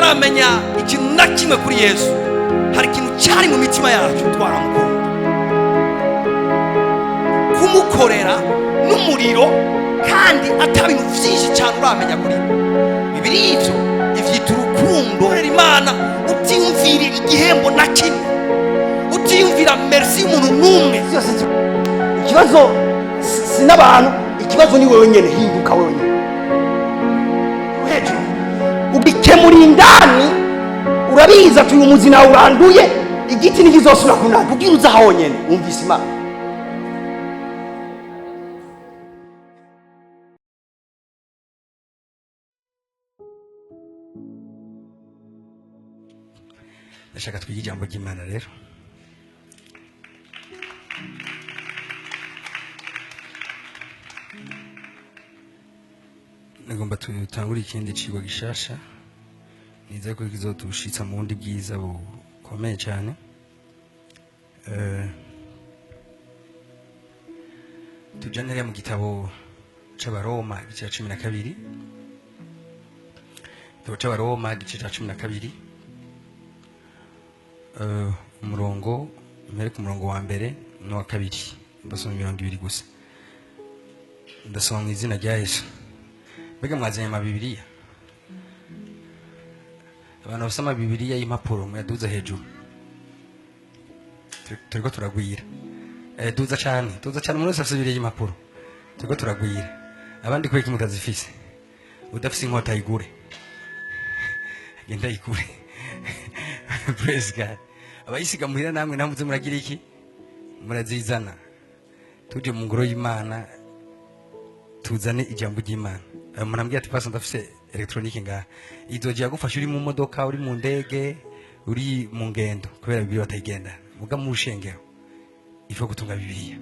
Tutaramenya ikintu na kimwe kuri Yesu, hari ikintu cyari mu mitima yacu, twaramukunda, kumukorera n'umuriro, kandi ata bintu byinshi cyane uramenya kuri we. Bibiri ivyo ivyita urukundo. Korera Imana utiyumvira igihembo na kimwe, utiyumvira merci y'umuntu n'umwe. Byose ikibazo si n'abantu, ikibazo ni wewe nyene. Hinduka wewe nyene hejuru, ubikemura indani. Urabizi ati uyu muzi nawe uranduye, igiti ntikizosubira kunanda ubwira uza honyene wumvise Imana. Ndashaka twige ijambo ry'Imana rero. Nagomba tutangure ikindi cigwa gishasha, nizeye ko kizotushitsa mu bundi bwiza bukomeye cyane. Tujane hariya mu gitabo c'Abaroma, igice ca 12. Igitabo c'Abaroma, igice ca 12, umurongo mpere ku murongo wa mbere n'uwa kabiri. Ndasoma imirongo ibiri gusa. Ndasoma mu izina rya Yesu. Mbega mwazanye amabibiriya? Abantu bafise amabibiriya y'impapuro muyaduza hejuru. Turiko turagwira. Duza cane, duza cane. Umuntu wese afise bibiriya y'impapuro, turiko turagwira. Abandi kubera iki mutazifise? Udafise inkota ayigure, agenda ayigure. Praise God. Abayisiga muhira namwe namuze muragira iki? Murazizana, tuje mu ngoro y'Imana, tuzane ijambo ry'Imana. Umuntu ambwiye ati: "Pastor, ndafise électronique ngaha." Izoja yagufasha uri mu modoka, uri mu ndege, uri mu ngendo, kubera Bibiliya batayigenda. Muga mu rushengero ifa gutunga Bibiliya,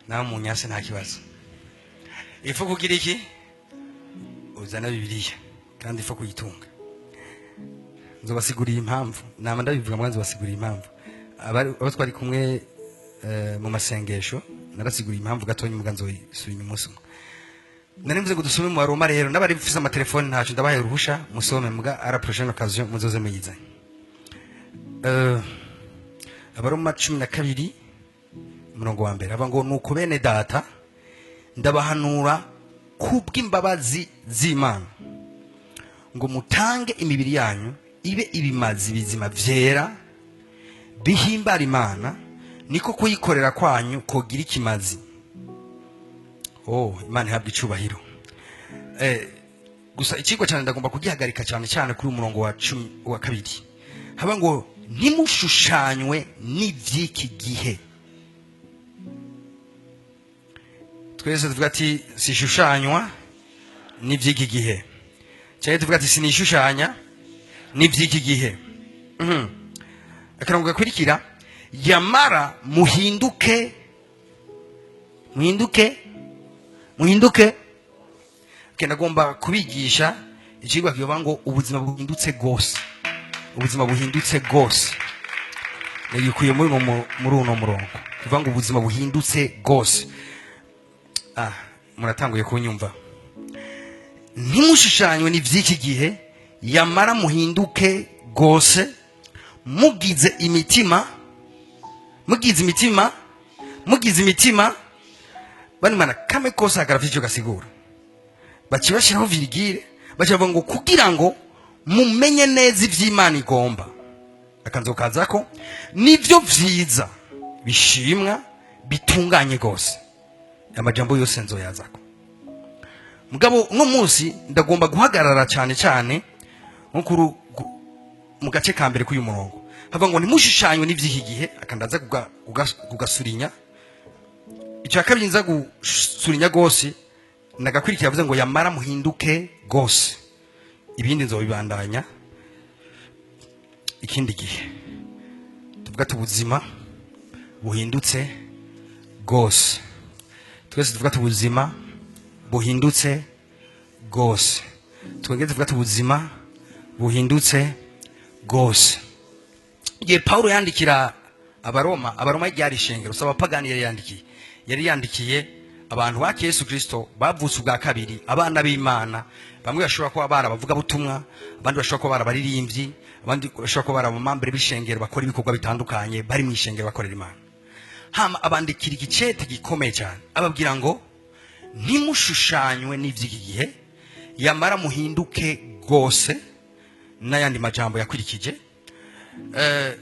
nawe mu nyase nta kibazo. Ifa kugira iki? Uzana Bibiliya, kandi ifa kuyitunga. Nzobasiguriye impamvu, nama ndabivuga mwanzo, basiguriye impamvu. Abo twari kumwe mu masengesho, narasiguriye impamvu gatonya, muga nzoyisubira inyuma umunsi umwe. Nari mvuze ngo dusome mu Baroma rero. N'abari bafise amatelefone ntacyo, ndabahaye uruhusha musome, muga à la prochaine occasion muzoze muyizanye. Abaroma 12, umurongo wa mbere, aba ngo: "Nuko bene data, ndabahanura kubw'imbabazi z'Imana ngo mutange imibiri yanyu ibe ibimazi bizima, vyera, bihimbara Imana, niko kuyikorera kwanyu kogira ikimazi." Oh, Imana ihabwa icubahiro. Gusa ikigwa cyane ndagomba kugihagarika cyane cyane kuri uyu murongo wa 10, wa kabiri, haba ngo: "Ntimushushanywe n'ivy'iki gihe." Twese tuvuga ati: "Sishushanywa n'ivy'iki gihe." Cyangwa tuvuga ati: "Sinishushanya n'ivy'iki gihe." Akarongo gakurikira: "Yamara muhinduke, muhinduke, muhinduke." Okay, ndagomba kubigisha ikigwa kivuga ngo ubuzima buhindutse gose. Ubuzima buhindutse gose nagikuye muri uno murongo, kivuga ngo ubuzima buhindutse gose. Ah, muratanguye kunyumva. "Ntimushushanywe n'ivy'iki gihe, yamara muhinduke gose, mugize imitima, mugize imitima, mugize imitima." Bani mana kame kose hagarafite icyo gasigura. Baciye bashyiraho virgule, baciye bavuga ngo: "Kugira ngo mumenye neza ivy'Imana igomba." Akanzo kazako nivyo vyiza, bishimwa, bitunganye gose. Amajambo yose nzoyazako, mugabo uno munsi ndagomba guhagarara cyane cyane nko mu gace ka mbere k'uyu murongo, havuga ngo: "Ntimushushanywe n'ivy'iki gihe." Akandaza kugasurinya. Icya kabiri nza gusurinya gose nagakurikira, avuze ngo: "Yamara muhinduke gose." Ibindi nzobibandanya ikindi gihe. Tuvuga ati: "Ubuzima buhindutse gose." Twese tuvuga ati: "Ubuzima buhindutse gose." Twongere tuvuga ati: "Ubuzima buhindutse gose." Igihe Paulo yandikira Abaroma, Abaroma ryari ishengero, si abapagani yari yandikiye, yari yandikiye. Abantu ba Yesu Kristo bavutse ubwa kabiri, abana b'Imana, bamwe bashobora kuba bari abavugabutumwa, abandi bashobora kuba bari abaririmbyi, abandi bashobora kuba bari abamambere b'ishengero bakora ibikorwa bitandukanye, bari mu ishengero bakorera Imana. Hama abandikira igicete gikomeye cyane, ababwira ngo ntimushushanywe n'iby'iki gihe, yamara muhinduke rwose. N'ayandi majambo yakurikije.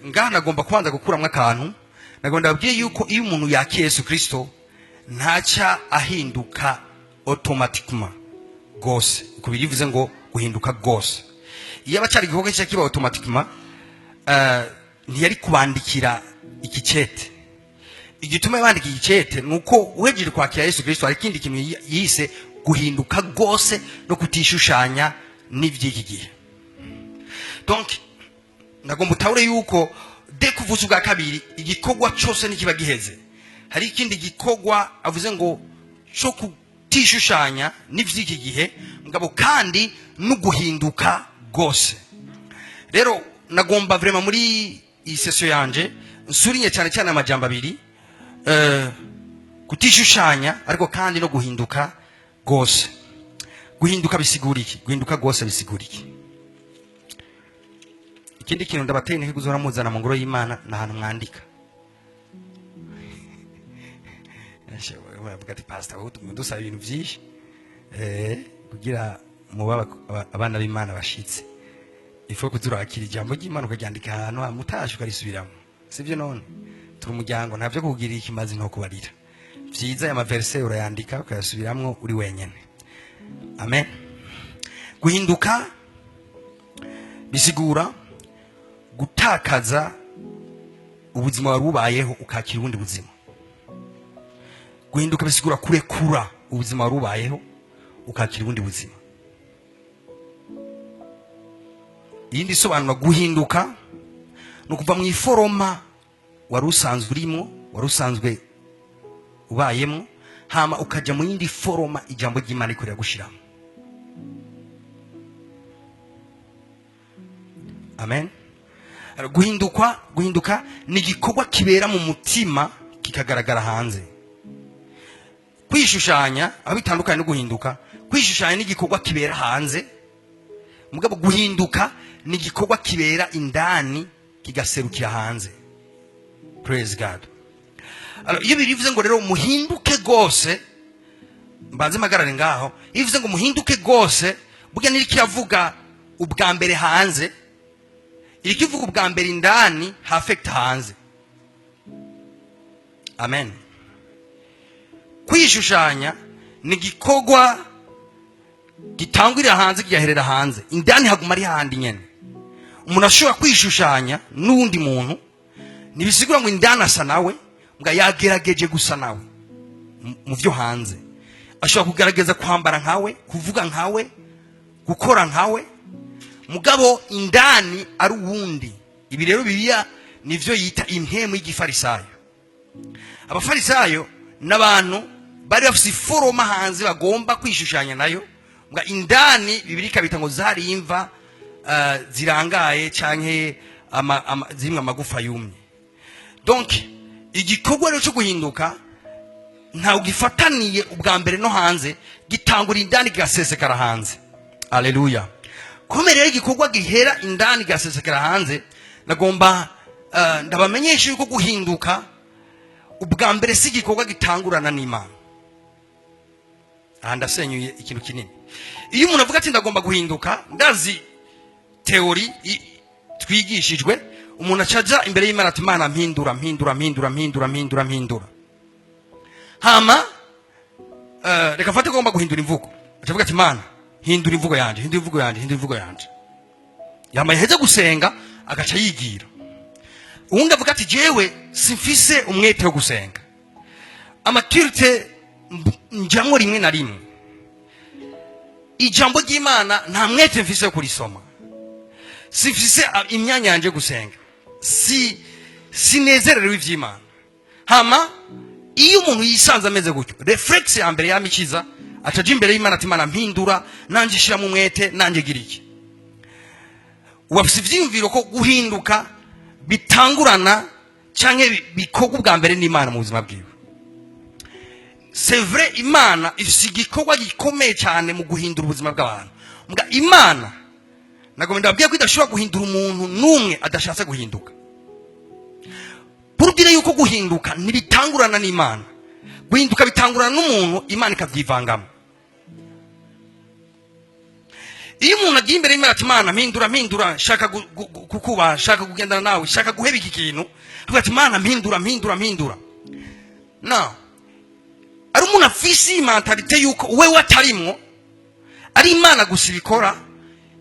Ngaha nagomba kubanza gukuramwo akantu. Nagomba ndababwiye yuko iyo umuntu yakiye Yesu Kristo, ntaca ahinduka automatiquement rwose. Uko birivuze ngo guhinduka rwose, iyo aba cyari igikorwa kica kiba automatiquement, ntiyari kubandikira iki cete. Igituma yabandika igicete ni uko uhejeje kwakira Yesu Kristo, hari ikindi kintu yise guhinduka rwose no kutishushanya n'iby'iki gihe. Donc nagomba utahure yuko dès que uvutse ubwa kabiri, igikorwa cyose ntikiba giheze. Hari ikindi gikorwa avuze ngo cyo kutishushanya n'ivy'iki gihe, mugabo kandi no guhinduka rwose. Rero nagomba vraiment muri iyi session yanje nsurinye cyane cyane amajambo abiri: kutishushanya, ariko kandi no guhinduka rwose. Guhinduka bisigura iki? Guhinduka rwose bisigura iki? Ikindi kintu ndabateye intege kuzora muzana mu ngoro y'Imana ni ahantu mwandika. Bavuga ati: "Pastor, wowe dusaba ibintu byinshi kugira muba abana b'Imana bashitse." Ifo kuzurakira ijambo ry'Imana, ukaryandika ahantu mutashe, ukarisubiramo, sibyo? None turi umuryango, ntabyo kugirira ikimazi nto kubarira byiza. Aya maverse urayandika, ukayasubiramwo uri wenyene. Amen. Guhinduka bisigura gutakaza ubuzima wari ubayeho, ukakira ubundi buzima. Guhinduka bisigura kurekura ubuzima wari ubayeho, ukakira ubundi buzima. Iyindi isobanura guhinduka ni ukuva mu iforoma wari usanzwe urimo, wari usanzwe ubayemo, hama ukajya mu yindi foroma ijambo ry'Imana rikorera gushiramo. Amen. Guhinduka ni igikorwa kibera mu mutima, kikagaragara hanze. Kwishushanya, aho bitandukanye no guhinduka, kwishushanya ni igikorwa kibera hanze, mugabo guhinduka ni igikorwa kibera indani, kigaserukira hanze. Praise God. Alors, iyo birivuze ngo rero muhinduke rwose, mbanze mpagarare ngaho. Iyo bivuze ngo muhinduke rwose, burya niri kiravuga ubwa mbere hanze, iri kivuga ubwa mbere indani, hafekta hanze. Amen. Kwishushanya ni igikorwa gitangurira hanze, kigaherera hanze, indani haguma ari hahandi nyene. Umuntu ashobora kwishushanya n'uwundi muntu, ntibisigura ngo indani asa nawe, mbwa yagerageje gusa nawe mu byo hanze. Ashobora kugerageza kwambara nkawe, kuvuga nkawe, gukora nkawe, mugabo indani ari uwundi. Ibi rero Bibiliya nivyo yita impemu y'igifarisayo. Abafarisayo n'abantu bari bafise iforoma hanze bagomba kwishushanya nayo, mbwa indani Bibiliya ikabita ngo zari imva zirangaye canke zirimwo amagufa yumye. Donc igikorwa rero cyo guhinduka ntawe gifataniye ubwa mbere no hanze, gitangura indani, kigasesekara hanze. Aleluya. Kome rero igikorwa gihera indani, kigasesekara hanze, nagomba ndabamenyesha yuko guhinduka ubwa mbere si igikorwa gitangurana n'Imana. Aha ndasenyuye ikintu kinini. Iyo umuntu avuga ati ndagomba guhinduka, ndazi théorie twigishijwe, umuntu acaja imbere y'Imana ati: "Imana, mpindura, mpindura, mpindura, mpindura, mpindura, mpindura." Hama reka mfate ko ngomba guhindura imvugo, acavuga ati: "Imana, hindura imvugo yanje, hindura imvugo yanje, hindura imvugo yanje." Yamaye heze gusenga, agaca yigira. Uwundi avuga ati: "Jewe simfise umwete wo gusenga, ama culte njamwo rimwe na rimwe, ijambo ry'Imana nta mwete mfise yo kurisoma, simfise imyanya yanje yo gusenga, si sinezererewe ivy'Imana." Hama iyo umuntu yisanze ameze gutyo, réflexe ya mbere yamikiza, acaja imbere y'Imana ati: "Imana, mpindura, nanje shiramo umwete, nanje gira iki." Wafise ivyiyumviro ko guhinduka bitangurana canke bikorwa ubwa mbere n'Imana mu buzima bwiwe. C'est vrai, Imana ifise igikorwa gikomeye cyane mu guhindura ubuzima bw'abantu. Mbwa Imana nagomba ndababwiye ko idashobora guhindura umuntu n'umwe adashatse guhinduka. Pour dire yuko guhinduka ntibitangurana n'Imana, guhinduka bitangurana n'umuntu, Imana ikabyivangamo. Iyo umuntu agiye imbere y'Imana ati: "Imana, mpindura, mpindura, shaka kukubaha, shaka kugendana nawe, shaka guheba iki kintu," avuga ati: "Imana, mpindura, mpindura, mpindura." No ari umuntu afise iyi mentalité yuko wewe atarimwo, ari Imana gusa ibikora,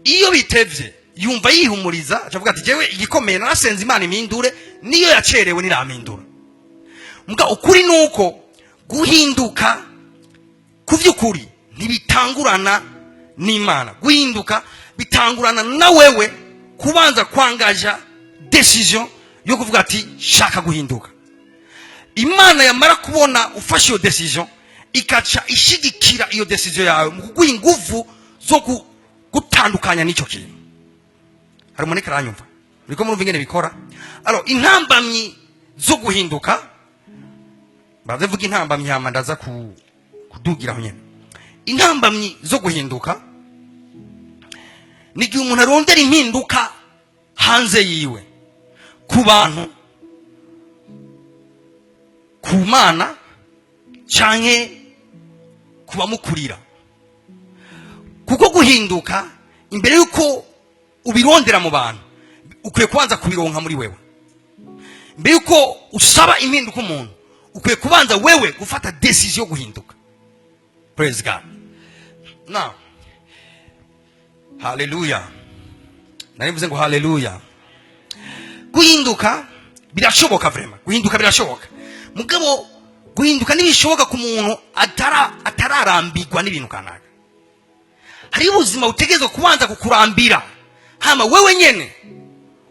iyo bitevye yumva yihumuriza, acavuga ati: "Jewe igikomeye narasenze Imana impindure, niyo yacerewe nirampindura." Mbwa ukuri nuko guhinduka ku by'ukuri ntibitangurana n'Imana. Guhinduka bitangurana na wewe kubanza kwangaja décision yo kuvuga ati: "Shaka guhinduka." Imana yamara kubona ufashe iyo décision, ikaca ishigikira iyo décision yawe mu kuguha ingufu zo gutandukanya n'icyo kintu. Hari umuntu aranyumva? Muriko murumva ingene bikora? Alors, intambamyi zo guhinduka, baze vuga intambamyi, hama ndaza kudugira aho nyene. Intambamyi zo guhinduka ni igihe umuntu arondera impinduka hanze yiwe, ku bantu, ku Mana canke ku bamukurira. Kuko guhinduka, imbere y'uko ubirondera mu bantu, ukwiye kubanza kubironka muri wewe. Mbere y'uko usaba impinduka umuntu, ukwiye kubanza wewe gufata décision yo guhinduka. Praise God. Now, haleluya. Nari mvuze ngo haleluya. Guhinduka birashoboka, vraiment guhinduka birashoboka. Mugabo guhinduka ntibishoboka ku muntu atararambirwa n'ibintu kanaka. Hariho ubuzima butegerezwa kubanza kukurambira, hama wewe nyene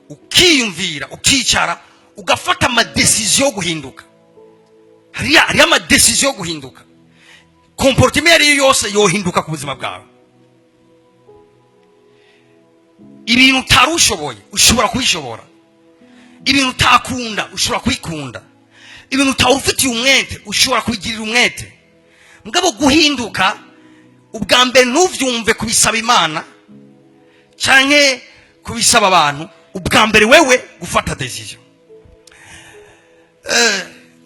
ukiyumvira, ukicara, ugafata ama décisions yo guhinduka. Hariyo ama décisions yo guhinduka. Comportement iyo ariyo yose yohinduka ku buzima bwawe. Ibintu utari ushoboye ushobora kubishobora, ibintu utakunda ushobora kubikunda, ibintu utari ufitiye umwete ushobora kubigirira umwete. Mugabo guhinduka ubwa mbere, ntuvyumve kubisaba Imana canke kubisaba abantu. Ubwa mbere wewe gufata décision.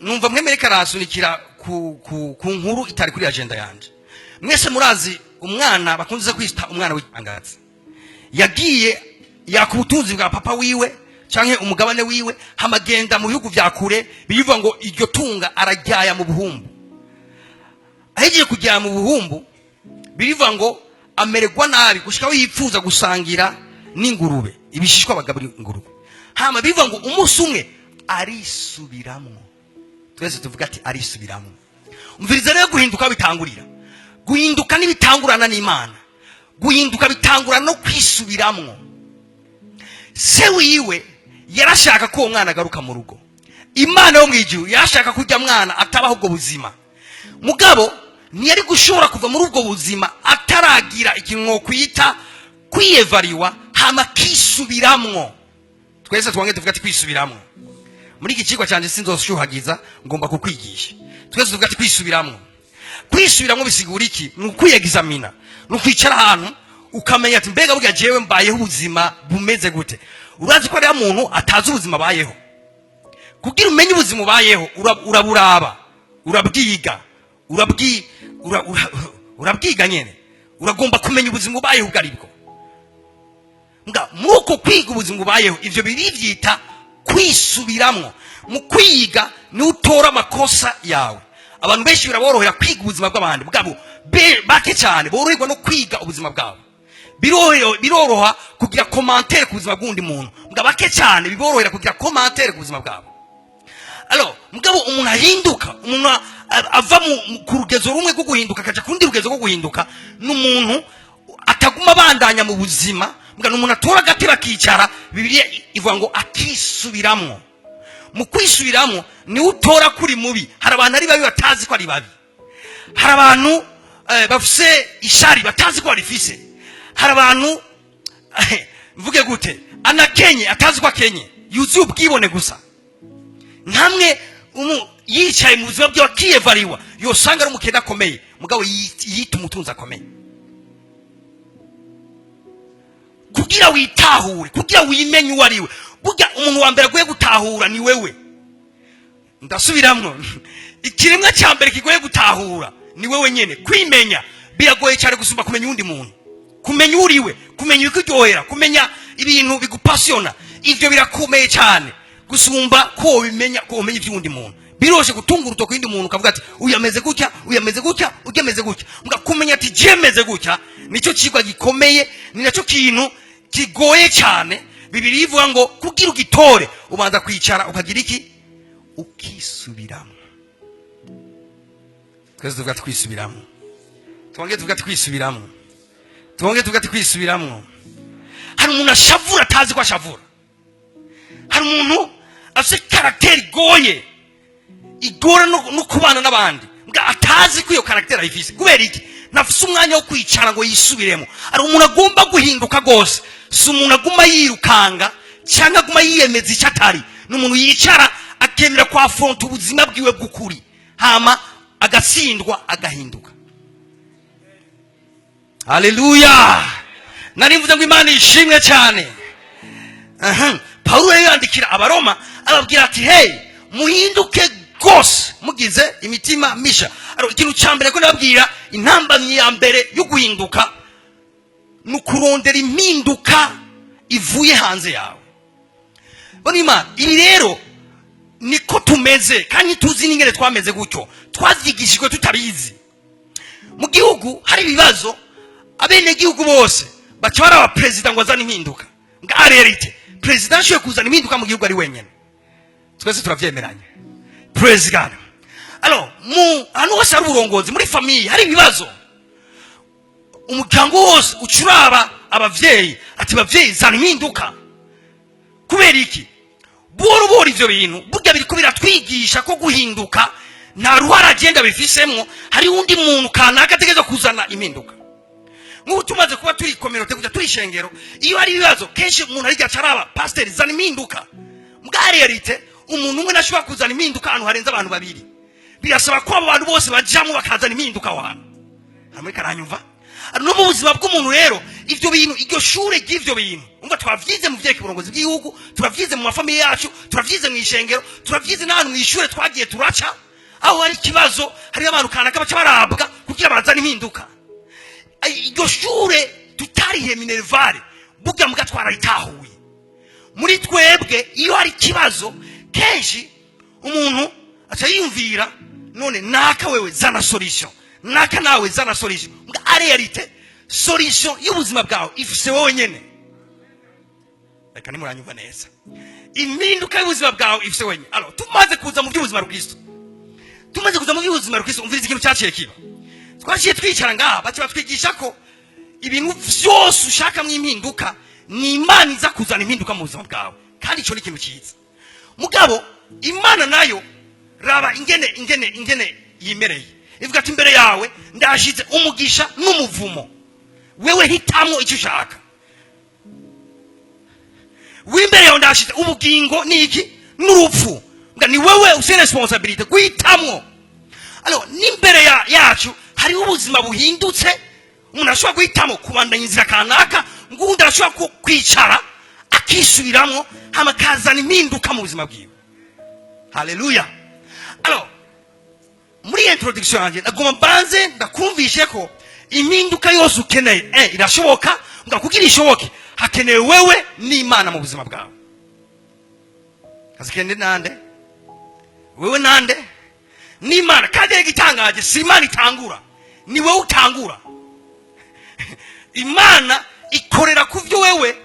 Numva mwemere karansunikira ku nkuru itari kuri agenda yanje. Mwese murazi umwana bakunze kwita umwana w'igitangaza. Yagiye yaka ubutunzi bwa papa wiwe canke umugabane wiwe, hamagenda mu bihugu vya kure. Bivuga ngo iryo tunga araryaya mu buhumbu. Ahejeje kujya mu buhumbu, birivuga ngo amererwa nabi gushika aho yipfuza gusangira n'ingurube ibishishwa bagaburira ingurube. Hama bivuga ngo umunsi umwe arisubiramwo. Twese tuvuga ati: "Arisubiramwo." Umviriza rero, guhinduka aho bitangurira, guhinduka ntibitangurana n'Imana, guhinduka bitangurana no kwisubiramwo. Se wiwe yarashaka ko uwo mwana agaruka mu rugo. Imana yo mu ijuru yarashaka ko ujya mwana atabaho ubwo buzima. Mugabo ntiyari gushobora kuva muri ubwo buzima ataragira ikintu mwokwita kwiyevariwa, hama akisubiramwo. Twese twange tuvuga ati: "Kwisubiramwo." Muri iki kigo cyanjye sinzoshuhagiza, ngomba kukwigisha. Twese tuvuga ati: "Kwisubiramwo." Kwisubiramwo bisigura iki? Ni ukwiyegizamina, ni ukwicara ahantu ukamenya ati: "Mbega burya jewe mbayeho ubuzima bumeze gute?" Urazi ko hariho muntu atazi ubuzima abayeho. Kugira umenye ubuzima ubayeho, uraburaba, urabwiga, urabwiga nyene. Uragomba kumenya ubuzima ubayeho ubwo aribwo. Mbwa muri uko kwiga ubuzima ubayeho, ivyo birivyita kwisubiramwo. Mu kwiga niho utora amakosa yawe. Abantu benshi biraborohera kwiga ubuzima bw'abandi, bwabo bake cyane boroherwa no kwiga ubuzima bwabo. Biroroha kugira commentaire ku buzima bw'undi muntu, mbwa bake cyane biborohera kugira commentaire ku buzima bwabo. Alors, mugabo umuntu ahinduka, umuntu ava ku rugezo rumwe rwo guhinduka akaja ku rundi rugezo rwo guhinduka, ni umuntu ataguma abandanya mu buzima. Mbwa ni umuntu atora agatebe akicara. Bibiliya ivuga ngo akisubiramwo. Mu kwisubiramwo niwe utora kuri mubi. Hari abantu ari babi batazi ko ari babi. Hari abantu bafise ishari batazi ko barifise. Hari abantu, mvuge gute, anakenye atazi ko akenye, yuzuye ubwibone gusa. Nkamwe Yicaye mu buzima bwiwe akiyevariwa, yosanga ari umukene akomeye, mugabo yita umutunzi akomeye. Kugira witahure, kugira wimenye uwo ari we, burya umuntu wa mbere agoye gutahura ni wewe. Ndasubiramwo, ikiremwa cya mbere kigoye gutahura ni wewe nyene. Kwimenya biragoye cyane gusumba kumenya uwundi muntu. Kumenya uriwe, kumenya ibikuryohera, kumenya ibintu bigupasiyona, ivyo birakomeye cyane gusumba ko wobimenya, ko womenya iby'uwundi muntu. Biroshe gutunga urutoki uwundi muntu ukavuga ati uyu ameze gutya, uyu ameze gutya, uyu ameze gutya. Muga kumenya ati je meze gutya, nicyo kigwa gikomeye, ni nacyo kintu kigoye cyane. Bibiliya ivuga ngo kugira ugitore ubanza kwicara ukagira iki? Ukisubiramo. Twese tuvuga twisubiramo, twongere tuvuga twisubiramo, twongere tuvuga twisubiramo. Hari umuntu ashavura atazi ko ashavura. Hari umuntu afite caractère igoye, igora no kubana n'abandi, mbwa atazi ko iyo caractère ayifise. Kubera iki? Ntafise umwanya wo kwicara ngo yisubiremo. Hari umuntu agomba guhinduka rwose, si umuntu aguma yirukanga cyangwa aguma yiyemeza icyo atari. Ni umuntu yicara akemera kwafronta ubuzima bwiwe bw'ukuri, hama agatsindwa, agahinduka. Haleluya! Nari mvuze ngo Imana ishimwe cyane. Aha. Pawulo rero yandikira Abaroma, ababwira ati: "Hey, muhinduke rwose mugize imitima misha." Alors, ikintu cya mbere ko nababwira, intambamyi ya mbere yo guhinduka ni ukurondera impinduka ivuye hanze yawe. Bona Imana, ibi rero niko tumeze, kandi tuzi n'ingene twameze gutyo, twavyigishijwe tutabizi. Mu gihugu hari ibibazo, abenegihugu bose baca baraba perezida ngo azane impinduka. Nga réalité, perezida ashoboye kuzana impinduka mu gihugu ari wenyene, twese turavyemeranya. Praise God. Alors, mu ahantu hose hari uburongozi, muri famille hari ibibazo, umuryango wose uca uraba abavyeyi ati: "Bavyeyi, zana impinduka." Kubera iki? Buhoro buhoro ivyo bintu burya biriko biratwigisha ko guhinduka nta ruhara agenda bifisemwo, hari undi muntu kanaka ategerezwa kuzana impinduka. Nk'ubu tumaze kuba turi communauté kujya turi ishengero, iyo hari ibibazo kenshi umuntu ariga acaraba pasiteri: "Zana impinduka." Mbwa réalité, umuntu umwe ntashobora kuzana impinduka ahantu harenze abantu babiri. Birasaba ko abo bantu bose bajamwo bakazana impinduka aho hantu hamwe. Karanyumva? No mu buzima bw'umuntu rero, ivyo bintu, iryo shure ry'ivyo bintu, umva, twavyize mu vyerekeye uburongozi bw'igihugu, turavyize mu mafamiye yacu, turavyize mu ishengero, turavyize n'ahantu mu ishure twagiye turaca. Aho hari ikibazo, hariyo abantu kanaka baca barabwa kugira bazane impinduka. Iryo shure tutarihe minerval, burya mbwa twararitahuye muri twebwe. Iyo hari ikibazo, kenshi umuntu aca yiyumvira: "None naka, wewe zana solution, naka nawe zana solution." Mbwa en réalité, solution y'ubuzima bwawe ifise wowe nyene. Reka nimuranyumva neza, impinduka y'ubuzima bwawe ifise wenyine. Alors, tumaze kuza mu by'ubuzima rukristo, tumaze kuza mu by'ubuzima rukristo, umviriza ikintu cyaciye kiba. Twaciye twicara ngaha, baca batwigisha ko ibintu vyose ushakamo impinduka ni Imana iza kuzana impinduka mu buzima bwawe, kandi ico ni ikintu cyiza. Mugabo Imana nayo, raba ingene yimereye, ivuga ati: "Imbere yawe ndashize umugisha n'umuvumo, wewe hitamwo icyo ushaka. W'imbere yawe ndashize ubugingo n'iki? N'urupfu. Nga ni wewe ufite responsabilité guhitamwo." Alors, n'imbere yacu hariho ubuzima buhindutse. Umuntu ashobora guhitamo kubandanya inzira kanaka, ngundi arashobora kwicara akisubiramwo, hama akazana impinduka mu buzima bwiwe. Haleluya! Alors, muri introduction yanjye nagomba mbanze ndakumvishe ko impinduka yose ukeneye irashoboka. Nga kugira ishoboke hakenewe wewe n'Imana mu buzima bwawe. Hazikeneye nande? Wewe nande? N'Imana. Kandi rero igitangaje, si Imana itangura, ni wowe utangura. Imana ikorera ku byo wewe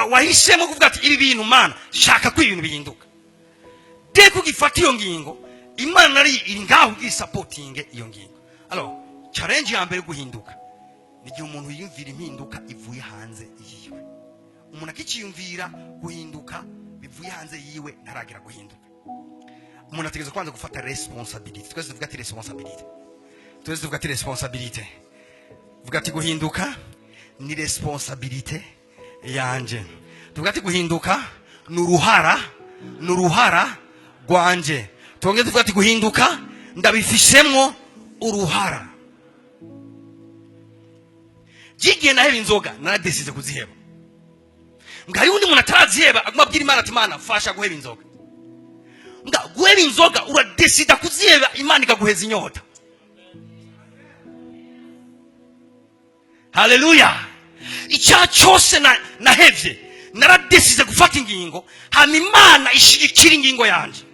wahisemo kuvuga ati: "Ibi bintu, Mana, shaka ko ibintu bihinduka." Dès ko ugifata iyo ngingo, Imana ari iri ngaho ubwisapotinge iyo ngingo. Alors, challenge ya mbere yo guhinduka ni igihe umuntu yiyumvira impinduka ivuye hanze yiwe. Umuntu akiciyumvira guhinduka bivuye hanze yiwe, ntaragira guhinduka. Umuntu ategerezwa kubanza gufata responsabilité. Twese tuvuga ati responsabilité. Twese tuvuga ati responsabilité. Vuga ati: "Guhinduka ni responsabilité yanje." Tuvuga ati: "Guhinduka ni uruhara, ni uruhara rwanje." Tongeze tuvuga ati guhinduka ndabifishemwo uruhara. Jigiye naheba inzoga, naradesize kuziheba. Mbwa hari undi muntu ataraziheba, aguma abwira Imana ati: "Imana, fasha guheba inzoga." Mbwa guheba inzoga, uradesida kuziheba, Imana ikaguheza inyota. Haleluya! Icyaha cyose nahevye, naradesize gufata ingingo, hama Imana ishigikira ingingo yanje.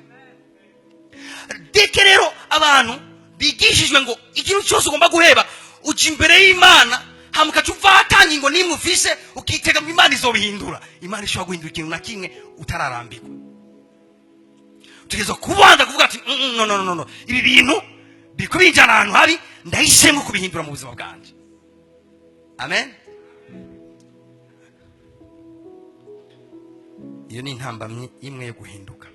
Deke rero abantu bigishijwe ngo ikintu cyose ugomba guheba, uja imbere y'Imana, hama ukaca uva ata ngingo n'imwe ufise, ukitega ngo Imana izobihindura. Imana ishobora guhindura ikintu na kimwe utararambirwa? Tugeza kubanza kuvuga ati: no, no, no, no, ibi bintu biriko binjana ahantu habi, ndahisemo kubihindura mu buzima bwanje." Amen. Iyo ni intambamyi imwe yo guhinduka.